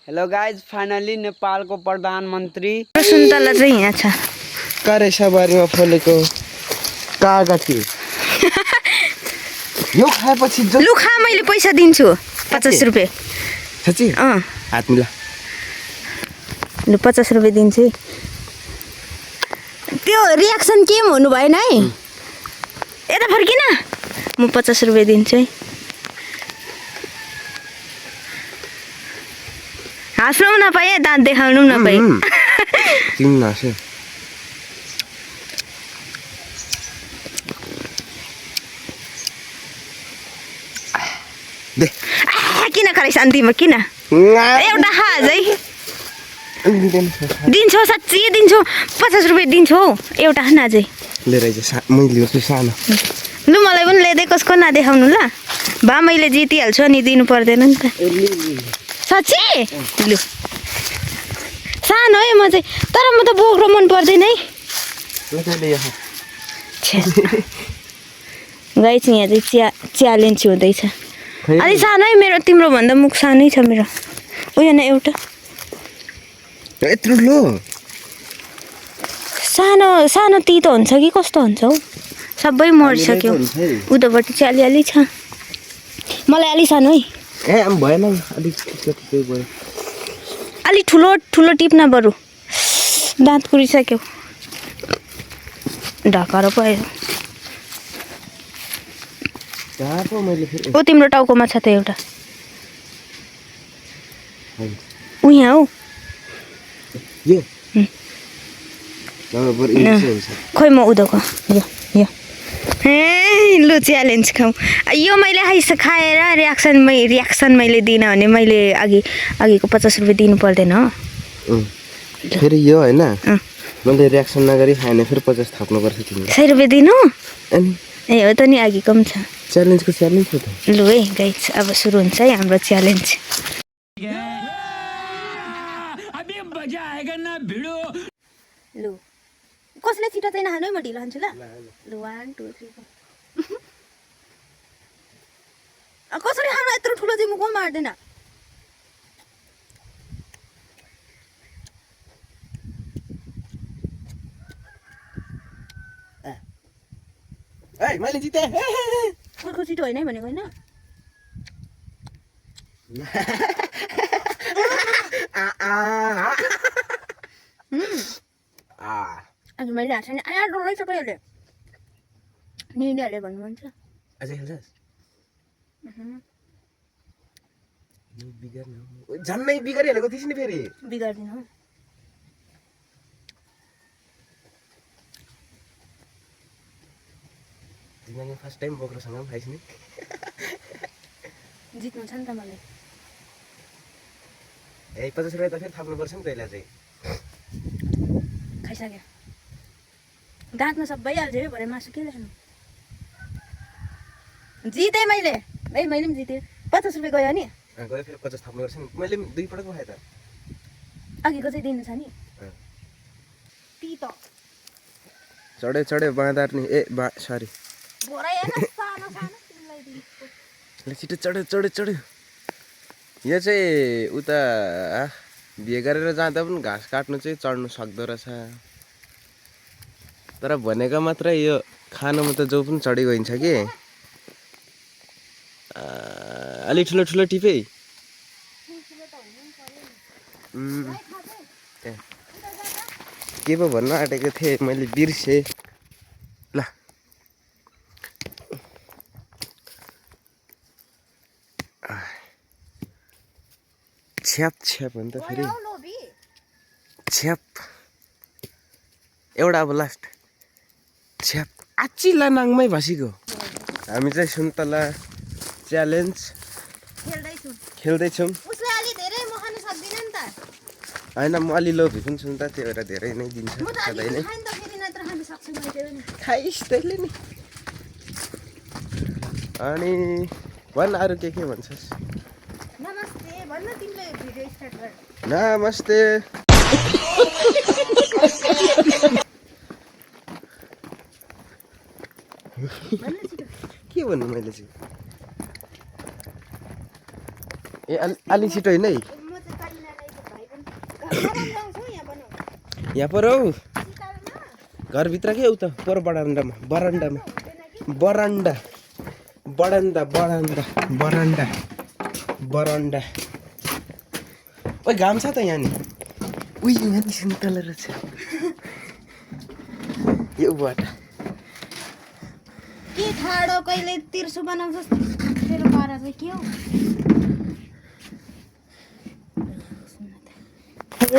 Hello guys, finally नेपालको प्रधानमन्त्री सुन्तला चाहिँ यहाँ छ। करेसाबारीमा फलेको कागती यो खाएपछि लु खा, मैले पैसा दिन्छु 50 रुपियाँ। साँच्ची हात मिला। लु 50 रुपियाँ दिन्छु है। त्यो रियाक्सन के हुनु भएन है। यता फर्किन, म 50 रुपियाँ दिन्छु है। हाँस्नु पनि नपाएँ, दाँत देखाउनु पनि नपाएँ। तिमी हाँस्यो। दे किन खरै शान्तिमा किन एउटा खाज है। दिन्छु, साँच्ची दिन्छु, 50 रुपियाँ दिन्छु हौ। एउटा खान अझै लिएर मैले ल्याउँछु सानो। लु मलाई पनि ल्याइदिए, कसको नदेखाउनु ल। भा मैले जितिहाल्छु अनि दिनु पर्दैन नि त। साँच्ची लु सानो है म चाहिँ, तर म त बोक्रो मन पर्दैन है। गाई चाहिँ यहाँ चाहिँ च्यालेन्ज हुँदैछ। अलि सानो है मेरो, तिम्रो भन्दा मुख सानै छ मेरो। उयो न एउटा यत्रो लो सानो सानो तितो हुन्छ कि कस्तो हुन्छ हौ। सबै मरिसक्यो। उतापट्टि चाहिँ अलिअलि छ। मलाई अलि सानो है। ए भएन अलिक भयो। अलि ठुलो ठुलो टिप्न बरु, दाँत कुरिसक्यो। ढाकार भयो। ओ तिम्रो टाउकोमा छ त एउटा। उहाँ हौ। खोइ म उधोको यो लु च्यालेन्ज खाउँ। यो मैले खाएर रियाक्सन मैले दिनँ भने मैले अघिको 50 रुपियाँ दिनु पर्दैन हो। फेरि यो होइन, मैले रियाक्सन नगरी खाएन फेरि 50 थप्नुपर्छ तिमीले। 100 रुपियाँ दिनु अनि ए हो त नि, अघिको पनि छ। च्यालेन्जको च्यालेन्ज हो त। लु है गाइस, अब सुरु हुन्छ है हाम्रो च्यालेन्ज। लु कसले छिटो चाहिँ नखानु है, म ढिलो खान्छु ल। लु 1 2 3 4। कसरी खानु यत्रो ठुलो चाहिँ मुखमा मार्दैन। ए मैले जिते। अर्को छिटो होइन है भनेको होइन। अनि मैले हाँस्छ नि, आया डल्लै छ कहिले निहाले भन्नु मन छ। अझै खेल्छस्? झन्नै बिगारिहालेको थिइस् नि फेरि। बिगार्दिनँ हौ। तिमीले फर्स्ट टाइम बोक्रोसँग पनि खाइस् नि। जित्नु छ नि त मलाई। ए 50 रुपियाँ त फेरि थप्नुपर्छ नि त्यसलाई चाहिँ। खाइसक्यो, दाँतमा सबै हाल्छ है। भरे मासु के ल्याउनु। जितेँ मैले है, मैले पनि जितेँ। 50 रुपियाँ गयो नि। गयो फेरि 50 थप्नुपर्छ नि। मैले पनि 2 पटक खाएँ त। अघिको चाहिँ दिनु छ नि। तितो चढ्यो बाँदार नि। ए सरी भरे सानो सानो तिमीलाई दिन्छु। छिटो चढ्यो। यो चाहिँ उता बिहे गरेर जाँदा पनि घाँस काट्नु चाहिँ चढ्नु सक्दो रहेछ। तर भनेको मात्रै, यो खानुमा त जो पनि चढी गइन्छ कि। अलि ठुलो टिपे। के पो भन्न आँटेको थिएँ मैले, बिर्सेँ ल। छ्याप भन्छ फेरि। छ्याप एउटा अब लास्ट छ्याप। आचिला नाङमै भाँसीको। हामी चाहिँ सुन्तला च्यालेन्ज खेल्दैछौँ। होइन म अलि लोभी पनि छु नि त, त्यही भएर धेरै नै दिन्छ सधैँ नै। खाइस् तैँले नि। अनि भन् अरू के भन्छस्? नमस्ते। के भन्नु मैले चाहिँ? ए अलि छिटो होइन है। यहाँ पर हौ घरभित्र के उता पर बरान्डामा बरान्डामा बरान्डा बरान्डा बरान्डा बरान्डा बरान्डा ओइ घाम छ त यहाँ नि उही यहाँ नि सुन्तला रहेछ यो बाटा के ठाडो कहिले तिर्सु बनाउँछस् तेरो पारा चाहिँ के हो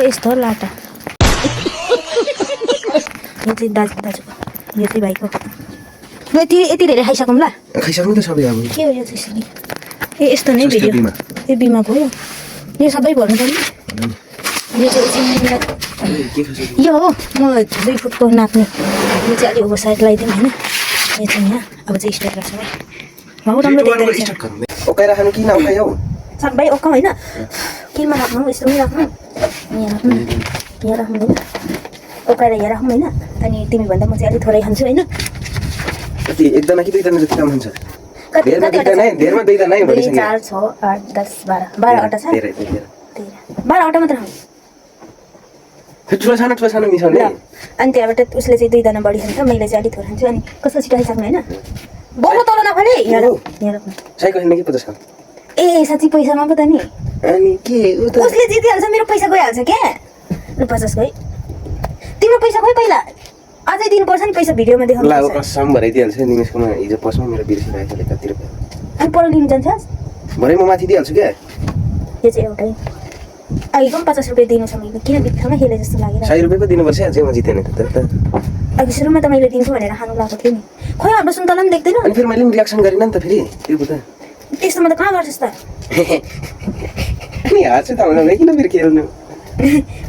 यस्तो लाटा यो चाहिँ दाजुको यो चाहिँ भाइको यति धेरै खाइसकौँ ल खाइसक्नु त सबै अब के हो यो चाहिँ ए यस्तो नै भिडियो यो बिमाको हो यो सबै भर्नु पर्ने यो चाहिँ यो हो म 2 फुटको नाप्ने यो चाहिँ अलिक ओभर साइड लगाइदिउँ होइन यो चाहिँ यहाँ अब चाहिँ स्ट्रेट राख्छ है भाउ राम्रो देख्दो रहेछ ओकाएर खानु किन ओकाइ हौ सबै ओकाउँ होइन केमा राख्नु यस्तो पनि राख्नु यहाँ राख्नु ओकाएर यहाँ राख्नु होइन अनि तिमीभन्दा म चाहिँ अलिक थोरै खान्छु होइन कति एकजना कि दुईजना जति काम हुन्छ धेरमा दुईजना है 2 4 6 8 10 12 वटा छ 12 वटा मात्र खाऊ ठुलो सानो मिसाउने अनि त्यहाँबाट उसले चाहिँ 2 जना बढी खान्छ मैले चाहिँ अलिक थोरै खान्छु अनि कस्तो छिटो खाइसक्नु होइन बोल्नु तल नफाले यहाँ राख्नु साइको खाने कि 50 ए साँच्ची पैसामा पो त नि अनि के उसले जितिहाल्छ मेरो पैसा गइहाल्छ क्या 50 गई तिम्रो पैसा खोइ पहिला अझै दिनुपर्छ नि पैसा भिडियोमा देखाउनु ला कसम भराइदिइहाल्छ निमेशकोमा हिजो पसमा मेरो बिर्सिरहेको थियो कति रुपियाँ अनि पर लिनु जान्छस् भरे म माथि दिइहाल्छु क्या यो चाहिँ एउटै अघिको पनि 50 रुपियाँ दिनु छ मैले किन बित्थामा खेले जस्तो लागेर 100 रुपियाँ पो दिनुपर्छ अझै म जितेन त अघि सुरुमा त मैले दिन्छु भनेर खानु लागेको थिएँ नि खोइ हाम्रो सुन्तला पनि देख्दैन अनि फेरि मैले पनि रियाक्सन गरिनँ नि त फेरि त्यो पो त त्यस्तोमा त कहाँ गर्छस् त अनि हार्छ त हुँदैन किन फेरि खेल्नु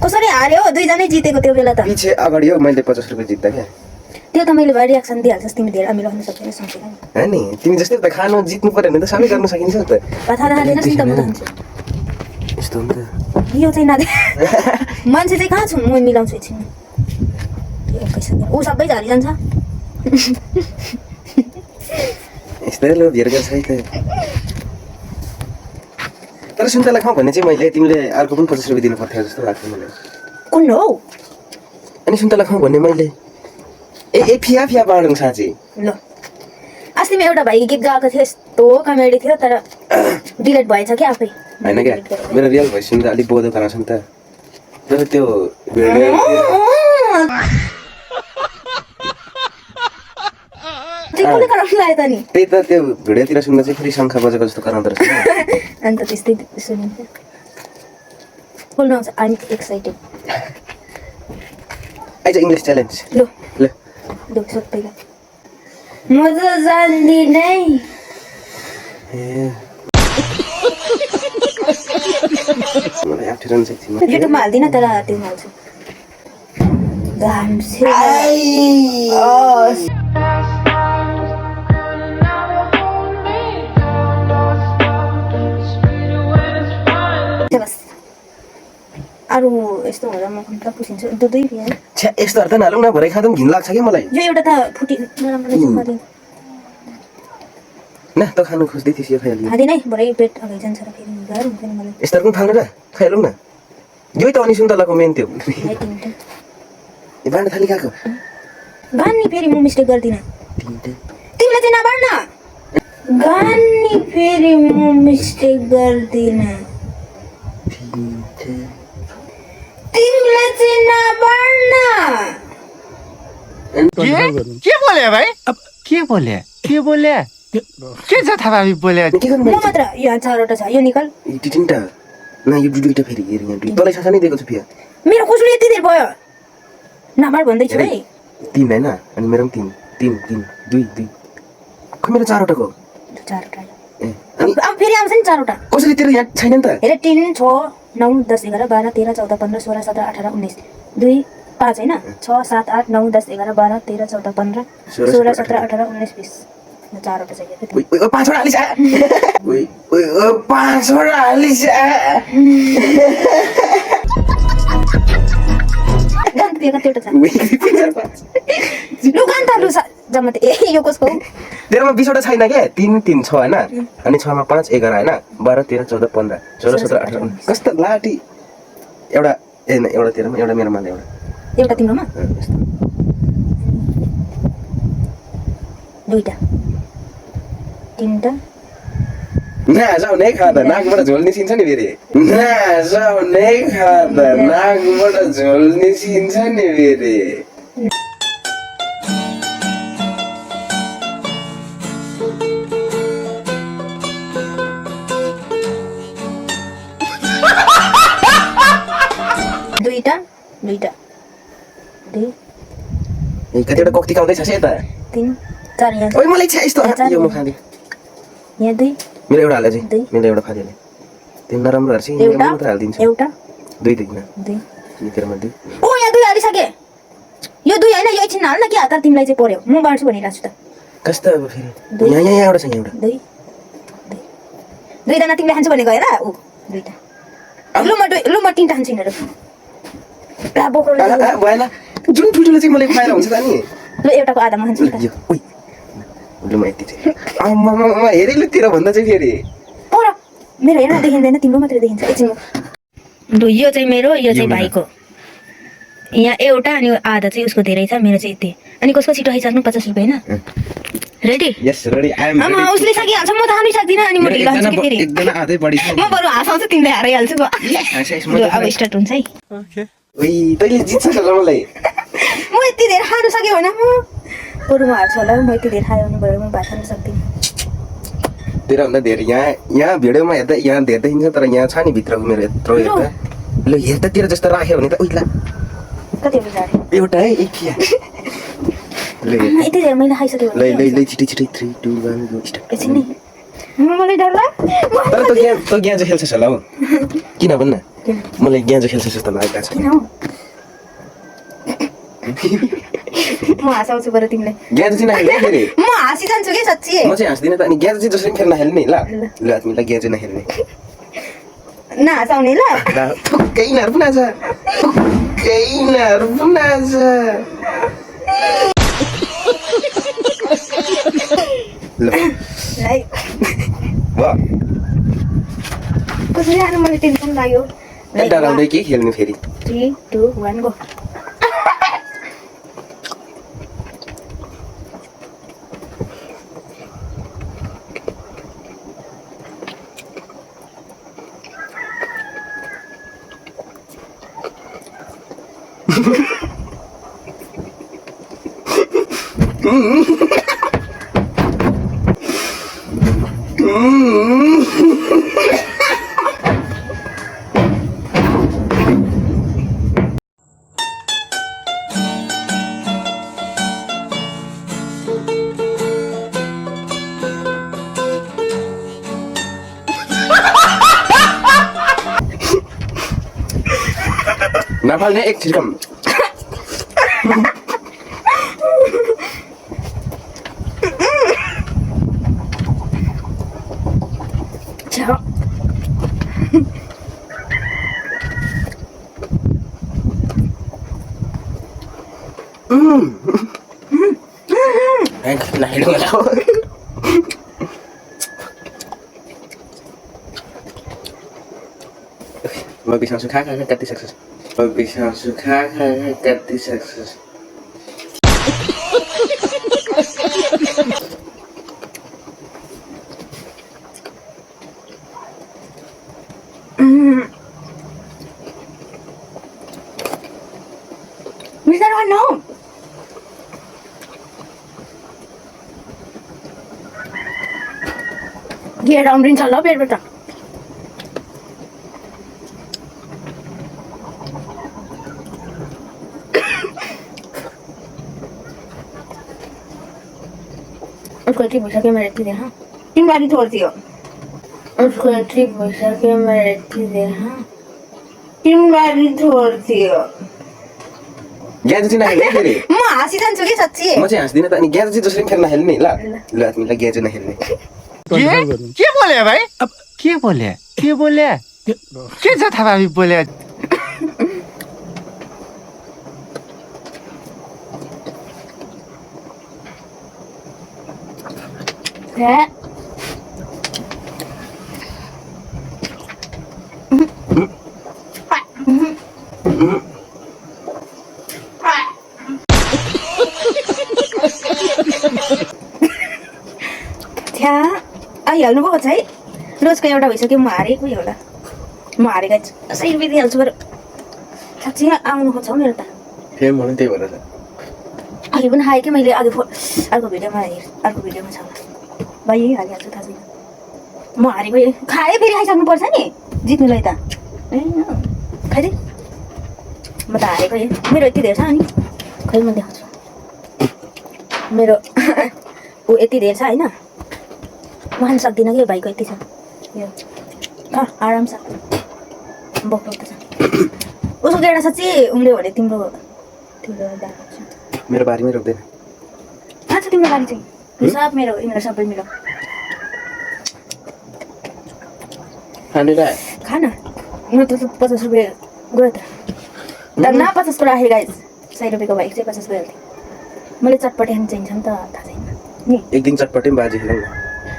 कसरी हार्यो 2 जनै जितेको त्यो बेला त पछि अगाडि हो मैले 50 रुपियाँ जित्दा क्या त्यो त मैले भए रियाक्सन दिइहाल्छस् तिमी धेरै अमिलो हुन सक्दैन सोचेर नि नि तिमी जस्तै त खानु जित्नु पर्यो भने त सबै गर्न सकिन्छ त कथा नहालिनुहोस् नि त म त खान्छु यस्तो हो नि त यो चाहिँ नदे मान्छे चाहिँ कहाँ छु म मिलाउँछु एकछिन ऊ सबै झरी जान्छ यस्तै लो भेर गर्छ है त तर सुन्तला खाउँ भने चाहिँ मैले तिमीले अर्को पनि 50 रुपियाँ दिनु पर्थ्यो जस्तो लाग्छ मलाई कुन हो अनि सुन्तला खाउँ भने मैले ए फिया बाँडौँ साँच्ची ल अस्ति म एउटा भाइ गीत गाएको थियो यस्तो कमेडी थियो तर डिलिट भएछ क्या आफै होइन क्या मेरो रियल भोइस सुन्दा अलिक बोधो कराउँछ नि त तर त्यो कुनै कराउनु लाग्यो त नि त्यही त त्यो भिडियोतिर सुन्दा चाहिँ फेरि शङ्ख बजेको जस्तो कराउँदो रहेछ अन्त त्यस्तै सुनिन्छ बोल्नु आउँछ आइम एक्साइटेड आइज इङ्ग्लिस च्यालेन्ज ल ल सोध पहिला म त जान्दिनै मलाई अप्ठ्यारो चाहिँ थियो युट्युबमा हाल्दिनँ तर त्योमा हाल्छु बस अरू यस्तो हुँदा म त पुछिन्छु दुधै पिएँ छ्या यस्तोहरू त नहालौँ न भरे खाँदा पनि घिन लाग्छ कि मलाई यो एउटा त फुटी नराम्रो रहेछ न त खानु खोज्दै थिएँ खाइहाल्यो खाँदिन है भरे पेट अगाडि जान्छ र फेरि गाह्रो हुँदैन मलाई यस्तोहरू पनि फाल्नु र खाइहालौँ न यही त अनि सुन्तलाको मेन त्यो ए बाँड्न थाली खाएको गान्नी फेरि म मिस्टेक गर्दिनँ तिमीले चाहिँ नबाड्न गान्नी फेरि म मिस्टेक गर्दिनँ तिमीले चाहिँ नबाड्न के बोले भाइ अब के बोले के छ थाहा भावी बोले के गर्नु म मात्र यहाँ 4वटा छ यो निकाल यी तिनवटा न यो दुईवटा फेरि हेर यहाँ तँलाई सानो दिएको छु फिया मेरो कसरी यति धेरै भयो नबाड भन्दैछु है 3 होइन अनि मेरो पनि 3 2 खै मेरो 4वटाको 4वटा ए अनि अब फेरि आउँछ नि 4वटा कसरी तेरो यहाँ छैन नि त हेर 3 6 9 10 11 12 13 14 15 16 17 18 19 2 5 होइन 6 7 8 9 10 11 12 13 14 15 16 17 18 19 20 4वटा चाहियो ओइ 5वटा हालिस ओइ 5वटा हालिस गान त्यो कतिवटा छ लु गान त लु जम्मा ए यो कसको तेरोमा 20वटा छैन के 3 3 6 होइन अनि 6 मा 5 11 होइन 12 13 14 15 16 17 18 कस्तो लाटी एउटा ए न एउटा तेरोमा एउटा मेरोमा एउटा एउटा तिम्रोमा यस्तो दुईटा तिनटा नजाउने खाँदा नाकबाट झोल निस्किन्छ नि फेरि नजाउने खाँदा नाकबाट झोल निस्किन्छ नि फेरि दुईटा दुईटा दुई कतिवटा कोक्ती आउँदैछ यता तिन चार यहाँ ओइ मलाई इच्छा यस्तो यो म खाँदै यहाँ दुई मेरो एउटा हाले चाहिँ दुई। मेरो एउटा खाँदैन त्यो नराम्रोहरू चाहिँ एउटा मात्र हालिदिन्छु एउटा दुई दुई न दुई तेरोमा दुई ओ यहाँ दुई हालिसके यो दुई होइन यो एकछिन हाल न के तर तिमीलाई चाहिँ पर्यो म बाँड्छु भनिरहेको छु त कस्तो अब फेरि दुई। यहाँ यहाँ एउटा छ यहाँ एउटा दुई दुई दुईजना तिमीले खान्छु भनेको हेर ऊ दुईटा लु म तिनवटा खान्छु यिनीहरू ला बोक्रो भएन जुन ठुल्ठुलो चाहिँ मलाई खुवाएर हुन्छ त नि लु एउटाको आधामा खान्छु नि त यो ओइ लु म यति चाहिँ आम्मामा हेरेँ लु तेरो भन्दा चाहिँ फेरि पर मेरो हेर देखिँदैन तिम्रो मात्रै देखिन्छ एकछिन लु यो चाहिँ मेरो यो चाहिँ भाइको यहाँ एउटा अनि आधा चाहिँ उसको धेरै छ मेरो चाहिँ यति अनि कसको छिटो खाइसक्नु 50 रुपियाँ होइन ready yes ready I am आमा उसले सकिहाल्छ म त खानु सक्दिनँ अनि म ढिलो हाल्छु कि फेरि एकजना आधै बढी छ म बरु हाँसाउँछु तिमीले हाराइहाल्छु ल अब स्टार्ट हुन्छ है ओइ तैँले जित्छ ल मलाई म यति धेरै खानु सक्यो भने बरु म हार्छु होला म यति धेरै खायो भने बरु म भात खानु सक्दिनँ तेरोभन्दा धेरै यहाँ भिडियोमा हेर्दा यहाँ धेरै देखिन्छ तर यहाँ छ नि भित्रको मेरो यत्रो हेर्दा ल हेर्दा तेरो जस्तो राख्यो भने त उही ला कति हो बिचारे एउटा है एक खिया ल यति धेरै मैले खाइसक्यो ल ल ल छिटै छिटै 3 2 1 गो स्टार्ट एकछिन नि मलाई डर लाग्छ तर त ग्याजो खेल्छस् होला हौ किन भन्न मलाई ग्याजो खेल्छस् जस्तो लागेको छ किन हौ म हाँसाउँछु बरु तिमीलाई ग्याजो चाहिँ नखेल्ने फेरि म हाँसिजान्छु कि साँच्ची म चाहिँ हाँस्दिनँ त अनि ग्याजो चाहिँ जसरी खेल्न खेल्ने ल ल तिमीलाई ग्याजो नखेल्ने नहाँसाउने ल फुक्कै नर्फ नाच फुक्कै नर्फ नाच ल है वाह कसरी आएर मलाई टेन्सन लाग्यो डराउँदै के खेल्नु फेरि 3 2 1 गो नफाल्ने एक छिर्कम म बिसाउँछु खा खा कति सक्छस् म बिसाउँछु खा खा कति सक्छस् मिस्टर वन नो गेट अम्रिन्छ ल पेटबाट उसको ट्रिप भइसक्यो मेरो यति देखा तिन गाडी छोड्थ्यो उसको ट्रिप भइसक्यो मेरो यति देखा तिन गाडी छोड्थ्यो ग्याजो चाहिँ नखेल्ने फेरि म हाँसिजान्छु कि साँच्ची म चाहिँ हाँस्दिनँ त अनि ग्याजो चाहिँ जसरी खेल्न खेल्ने ल ल तिमीलाई ग्याजो नखेल्ने के बोले भाइ के बोले के बोले के जथाभावी बोले छ्या आइहाल्नु भएको छ है रोजको एउटा भइसक्यो म हारेको एउटा म हारेको छु 100 रुपियाँ दिइहाल्छु बरु साँच्चै आउनु खोज्छ हौ मेरो त फेम हुनु त्यही भएर अहिले पनि खाएँ कि मैले अर्को भिडियोमा छ भाइ यही हालिहाल्छु थाहा छैन म हारेको खाएँ फेरि खाइसक्नुपर्छ नि जित्नुलाई त ए खाइदे म त हारेको मेरो यति धेरै छ नि खै म देखाउँछु मेरो ऊ यति धेरै छ होइन म खान सक्दिनँ कि भाइको यति छ यो आराम छ बोक्नु त छ उसको गेडा साँच्चै उम्ल्यो भने तिम्रो मेरो बारीमै रोक्दैन अच्छा तिम्रो बारी चाहिँ सब मेरो यिनीहरू सबै मेरो खाने र खाना म त 50 रुपियाँ गयो त न 50 को राखेँ गाइस 100 रुपियाँको भाइ चाहिँ 50 गइहाल्थ्यो मैले चटपटे खानु चाहिन्छ नि त थाहा छैन नि एक दिन चटपटे पनि बाजी खेलौँ न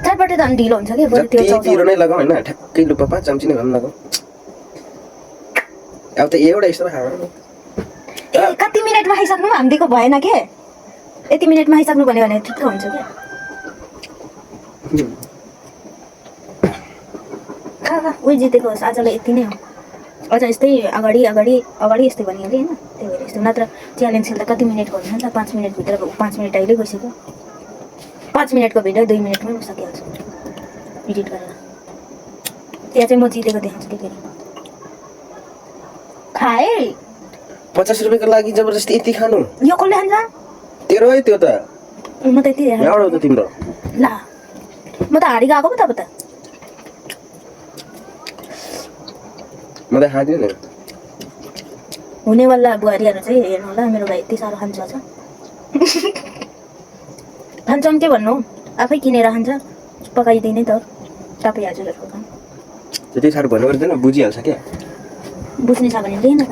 चटपटे त अनि ढिलो हुन्छ कि बरु त्यो जति तिरो नै लगाऊ होइन ठ्याक्कै लुपा 5 चम्ची नै भन्न लगाऊ अब त एउटा यस्तो खाऊ ए कति मिनेटमा खाइसक्नु हामी दिएको भएन के यति मिनेटमा खाइसक्नु भन्यो भने ठिक्क हुन्छ क्या खा उही जितेको होस् आजलाई यति नै हो अझ यस्तै अगाडि यस्तै भनिहाल्यो होइन त्यही भएर यस्तो नत्र च्यालेन्ज खेल्दा कति मिनटको हुन्छ नि त 5 मिनटभित्र 5 मिनट अहिले गइसक्यो 5 मिनटको भिडियो 2 मिनटमै म सकिहाल्छु एडिट गरेर त्यहाँ चाहिँ म जितेको देखाउँछु कि फेरि खाएँ 50 रुपियाँको लागि जबरजस्ती यति खानु यो कसले खान्छ तेरो है त्यो त म त यति एउटा हो त तिम्रो ल म त हारी गएको पो त म त खाँदिन नि हुनेवाला बुहारीहरू चाहिँ हेर्नु होला मेरो भाइ यति साह्रो खान्छ खान्छौँ के भन्नु आफै किनेर खान्छ पकाइदिने त तपाईँ हजुरहरूको काम त्यति साह्रो भन्नु पर्दैन बुझिहाल्छ क्या बुझ्ने छ भने लिएन त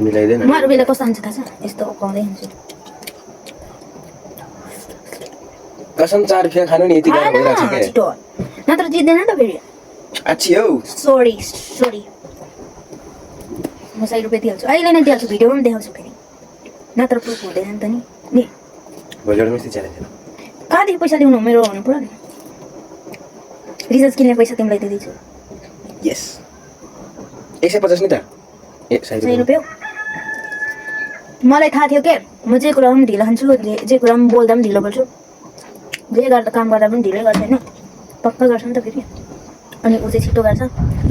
मिलाइदैन म अरू बेला कस्तो खान्छ थाहा छ यस्तो उकाउँदै खान्छु कसम 4 रुपियाँ खानु नि यति गाह्रो भइरहेको छ क्या छिटो नत्र जित्दैन नि त फेरि आछि हौ सरी म 100 रुपियाँ दिइहाल्छु अहिले नै दिइहाल्छु भिडियोमा पनि देखाउँछु फेरि नत्र प्रुफ हुँदैन नि त नि भोलिबाट मिस्त्री च्यालेन्ज कहाँदेखि पैसा ल्याउनु मेरो हुनु पऱ्यो नि रिचार्ज किन्ने पैसा तिमीलाई दिँदैछु यस 150 नि त ए 100 रुपियाँ मलाई थाहा थियो के म जे कुरा पनि ढिलो खान्छु जे कुरा पनि बोल्दा पनि ढिलो बोल्छु जे गर्दा काम गर्दा पनि ढिलै गर्छ होइन पक्का गर्छ नि त फेरि अनि ऊ चाहिँ छिटो गर्छ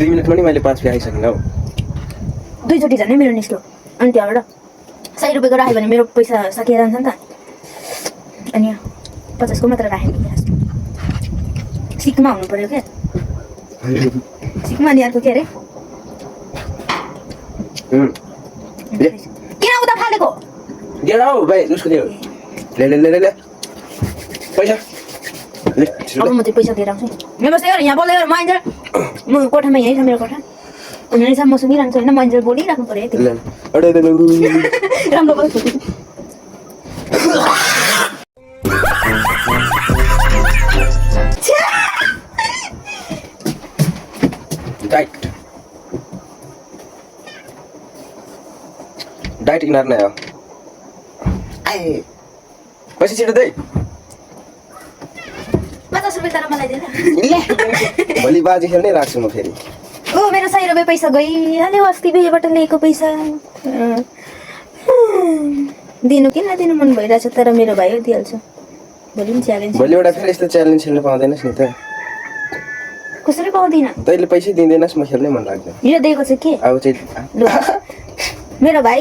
2 मिनेटमा नि मैले 5 रुपियाँ आइसकेन हौ दुईचोटि झन् मेरो निस्क्यो अनि त्यहाँबाट 100 रुपियाँको राख्यो भने मेरो पैसा सकिएर जान्छ नि त अनि 50 को मात्र राखेँ सिक्मा हुनु पर्यो क्या सिक्मा अनि अर्को के अरे किन उता फालेको गेट हौ भाइ उसको दियो ले पैसा ले अब म चाहिँ पैसा दिएर आउँछु मेरो बस्दै गर यहाँ बोल्दै गर म आइन्जेल म कोठामा यहीँ छ मेरो कोठा अनि म सुनिरहन्छु होइन म आइन्जेल बोलिराख्नु पर्यो त्यो राम्रो बोल्छु डाइट इनार नै हो आए पैसा छिटो दे 50 रुपियाँ तर मलाई दिएर भोलि बाजी खेल्नै राख्छु म फेरि ओ मेरो 100 रुपियाँ पैसा गइहाल्यो अस्ति बिहेबाट ल्याएको पैसा दिनु कि नदिनु मन भइरहेछ तर मेरो भाइ हो दिइहाल्छु भोलि पनि च्यालेन्ज भोलिबाट फेरि यस्तो च्यालेन्ज खेल्नु पाउँदैनस् नि त कसरी पाउँदिनँ तैँले पैसै दिँदैनस् म खेल्नै मन लाग्दैन यो दिएको चाहिँ के अब चाहिँ लु मेरो भाइ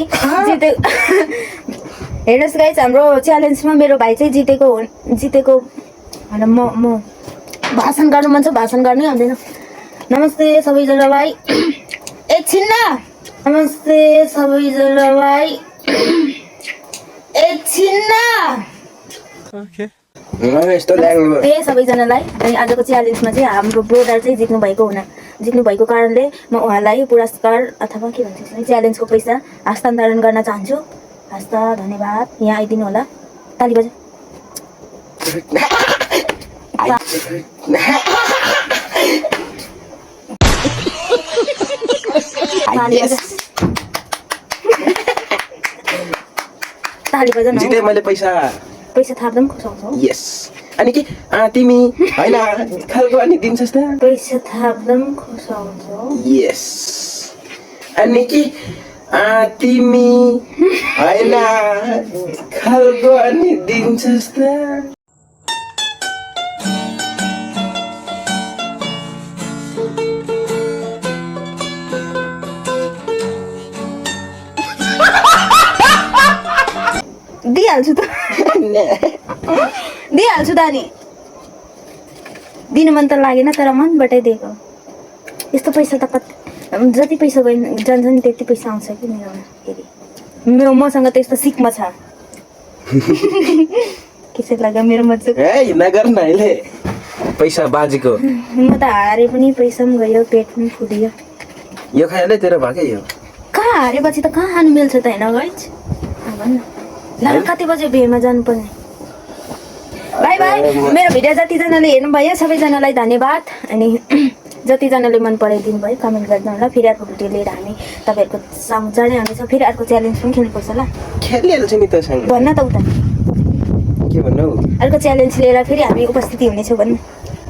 हेर्नुहोस् गाइस हाम्रो च्यालेन्जमा मेरो भाइ चाहिँ जितेको होइन म भाषण गर्नु मन छ भाषण गर्नै आउँदैन नमस्ते सबैजनालाई एकछिन न नमस्ते सबैजनालाई एकछिन न यस्तो ल्याङ्गो ए सबैजनालाई अनि आजको च्यालेन्जमा चाहिँ हाम्रो ब्रोडर चाहिँ जित्नु भएको कारणले म उहाँलाई पुरस्कार अथवा के भन्छ च्यालेन्जको पैसा हस्तान्तरण गर्न चाहन्छु हस्त धन्यवाद यहाँ आइदिनु होला ताली बजा ताली बजाउनु जिते मैले पैसा पैसा थाप्दा पनि खुसाउँछौ यस अनि के तिमी होइन खालको अनि दिन्छस् त पैसा थाप्दा पनि खुसाउँछौ यस अनि के तिमी होइन खालको अनि दिन्छस् त दिइहाल्छु त दिइहाल्छु त नि दिनु मन त लागेन तर मनबाटै दिएको यस्तो पैसा त कति जति पैसा जान्छ नि त्यति पैसा आउँछ कि मेरोमा फेरि मसँग त यस्तो सिक्मा छ के चाहिँ लाग्यो मेरो मजा नगर न अहिले पैसा बाजीको म त हारे पनि पैसा पनि गयो पेट पनि फुलियो यो खाइहाल्यो तेरो भएकै यो कहाँ हारेपछि त कहाँ खानु मिल्छ त होइन गाइज भन्न ल कति बजे भेमा जानुपर्ने बाई बाई मेरो भिडियो जतिजनाले हेर्नुभयो सबैजनालाई धन्यवाद अनि जतिजनाले मन पराइदिनु भयो कमेन्ट गरिदिनु होला फेरि अर्को भिडियो लिएर हामी तपाईँहरूको सामु जाने हुनेछ फेरि अर्को च्यालेन्ज पनि खेल्नुपर्छ ल खेलिहाल्छ नि तसँग भन्न त उता के भन्नु अर्को च्यालेन्ज लिएर फेरि हामी उपस्थिति हुनेछौँ भन्नु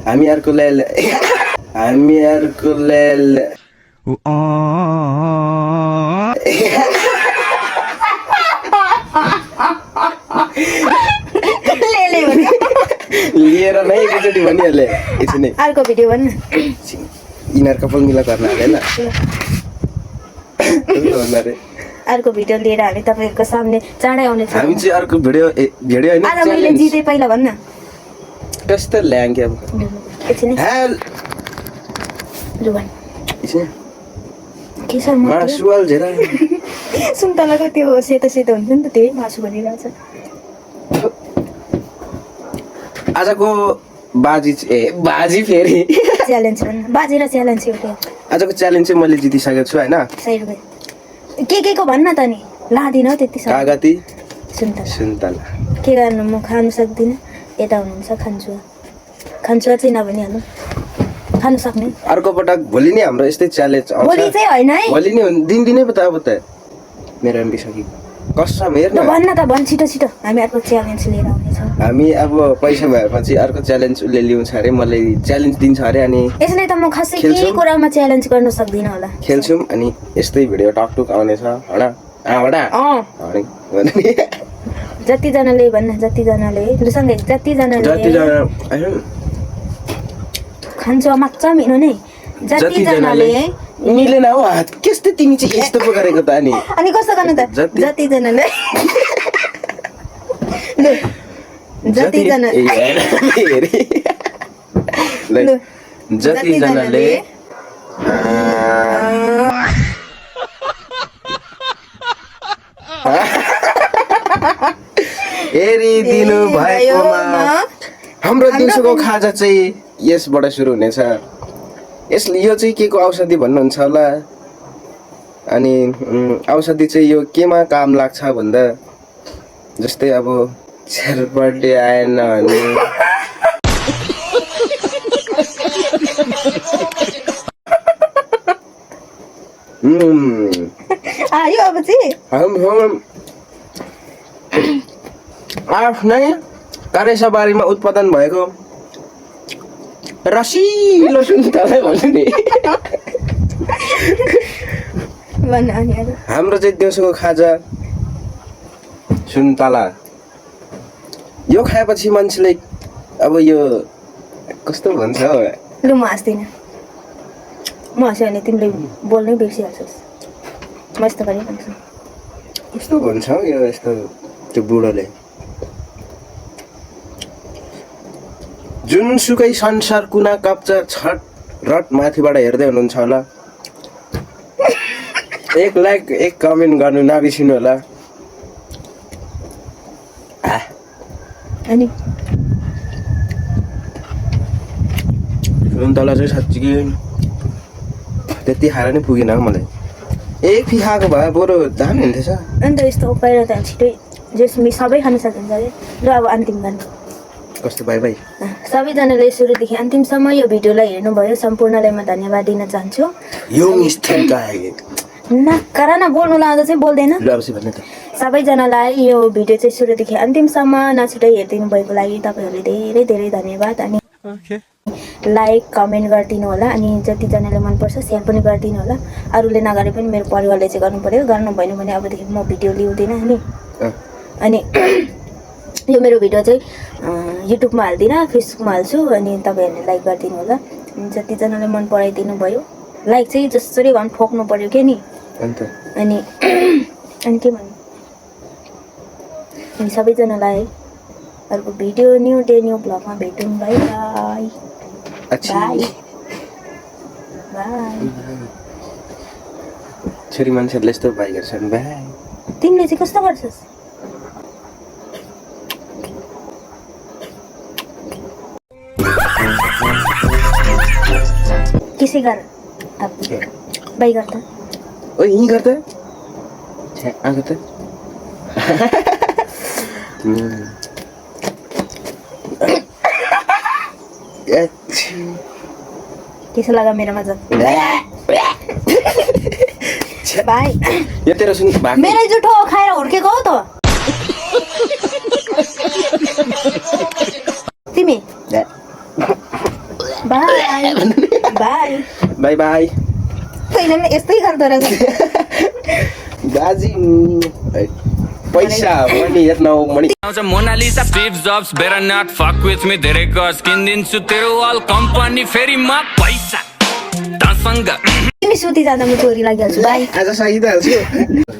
हामी अर्को लिएर नै एकचोटि भनिहाले एकछिन नै अर्को भिडियो भन्नु यिनीहरू कपाल मिला गर्न हालेन अर्को भिडियो लिएर हामी तपाईँहरूको सामने चाँडै आउनेछौँ हामी चाहिँ अर्को भिडियो होइन आज मैले जिते पहिला भन्न कस्तो ल्याङ के अब एकछिन है हेल लु भन् एकछिन के छ म मासुवाल झेरा सुन्तलाको त्यो सेतो सेतो हुन्छ नि त त्यही मासु बनिरहेछ आजको बाजी फेरि च्यालेन्ज भन्नु बाजेर च्यालेन्ज एउटा आजको च्यालेन्ज चाहिँ मैले जितिसकेको छु होइन 100 रुपियाँ के को भन्न त नि लादिन हौ त्यति कागती सुन्तला के गर्नु म खानु सक्दिनँ यता हुनुहुन्छ खान्छु चाहिँ नभनिहाल्नु खानु सक्ने अर्को पटक भोलि नै हाम्रो यस्तै च्यालेन्ज आउँछ भोलि चाहिँ होइन है भोलि नै दिनै पो त अब त मेरो एमबी सकियो कसम हेर न भन्न त भन् छिटो छिटो हामी अर्को च्यालेन्ज लिएर आउनेछौँ हामी अब पैसा भएपछि अर्को च्यालेन्ज उसले ल्याउँछ अरे मलाई च्यालेन्ज दिन्छ अरे अनि यसले त म खासै केही कुरामा च्यालेन्ज गर्न सक्दिनँ होला खेल्छौँ अनि यस्तै भिडियो टकटुक आउनेछ होइन जतिजनाले भन्न जतिजनाले लुसँगै जतिजनाले खान्छ मजा मिल्नु नै जतिजनाले मिलेन हो हात कस्तो तिमी चाहिँ यस्तो पो गरेको त अनि कस्तो गर्नु त जतिजनाले जतिजनाले हेरिदिनु भएकोमा हाम्रो दिउँसोको खाजा चाहिँ यसबाट सुरु हुनेछ यो चाहिँ के को औषधि भन्नुहुन्छ होला अनि औषधि चाहिँ यो केमा काम लाग्छ भन्दा जस्तै अब बर्थडे आएन भने आयो अब चाहिँ आफ्नै कारेसाबारीमा उत्पादन भएको रसिलो सुन्तला भन्नु नि हाम्रो चाहिँ दिउँसोको खाजा सुन्तला यो खाएपछि मान्छेले अब यो कस्तो भन्छ लु म हाँस्दिनँ म हाँस्यो भने तिमीले बोल्नै बिर्सिहाल्छस् म यस्तो गरिहाल्छु कस्तो भन्छ यो यस्तो त्यो बुढोले जुनसुकै संसार कुना काप्चा छट रट माथिबाट हेर्दै हुनुहुन्छ होला 1 लाइक 1 कमेन्ट गर्नु नबिर्सिनु होला अनि सुन्तला चाहिँ साँच्चीकै त्यति खाएर नै पुगेन हौ मलाई एक फिखाएको भए बरु दाम हुन्थेछ अन्त यस्तो उपाय त छिटै जसमी सबै खान सकिन्छ अरे ल अब अन्तिम गान कस्तो बाई बाई सबैजनाले सुरुदेखि अन्तिमसम्म यो भिडियोलाई हेर्नुभयो सम्पूर्णलाई म धन्यवाद दिन चाहन्छु यङ स्थिर गाई नकरा न बोल्नु लाउँदा चाहिँ बोल्दैन ल अब चाहिँ भन्नु त सबैजनालाई यो भिडियो चाहिँ सुरुदेखि अन्तिमसम्म नछुटाइ हेरिदिनु भएको लागि तपाईँहरूले धेरै धेरै धन्यवाद अनि लाइक कमेन्ट गरिदिनु होला अनि जतिजनाले मनपर्छ सेयर पनि गरिदिनु होला अरूले नगरे पनि मेरो परिवारले चाहिँ गर्नु पर्यो गर्नु भएन भने अबदेखि म भिडियो लिउँदिनँ अनि यो मेरो भिडियो चाहिँ युट्युबमा हाल्दिनँ फेसबुकमा हाल्छु अनि तपाईँहरूले लाइक गरिदिनु होला अनि जतिजनाले मन पराइदिनु भयो लाइक चाहिँ जसरी भए पनि ठोक्नु पर्यो के नि अनि अनि के भन्नु अनि सबैजनालाई अर्को भिडियो न्यू डे न्यू ब्लगमा भेटौँ बाई बाई बाई बाई छोरी मान्छेहरूले यस्तो बाई गर्छन् बाई तिमीले चाहिँ कस्तो गर्छस् किसी गर अब बाई गर्दा ओ यहीँ गर्दा आएको त कैसा लगा मेरा मजा बाई यो तेरो सुन भाग मेरै जुठो खाएर हुर्केको हो त तिमी बाई बाई बाई बाई तैँले पनि यस्तै गर्दो रहेछ बाजी पैसा मनी हेर्न हो money Mona Lisa Steve Jobs better not fuck with me धेरै गज किनिदिन्छु तेरो अल कम्पनी फेरि म पैसा तसँग तिमी सुति जाँदा म चोरी लागिहाल्छु बाई आज सकिहाल्छु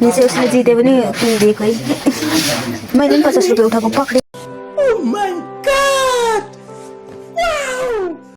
उसले जिते पनि तिमी दिएको है मैले पनि 50 रुपियाँ उठाएको पक्रे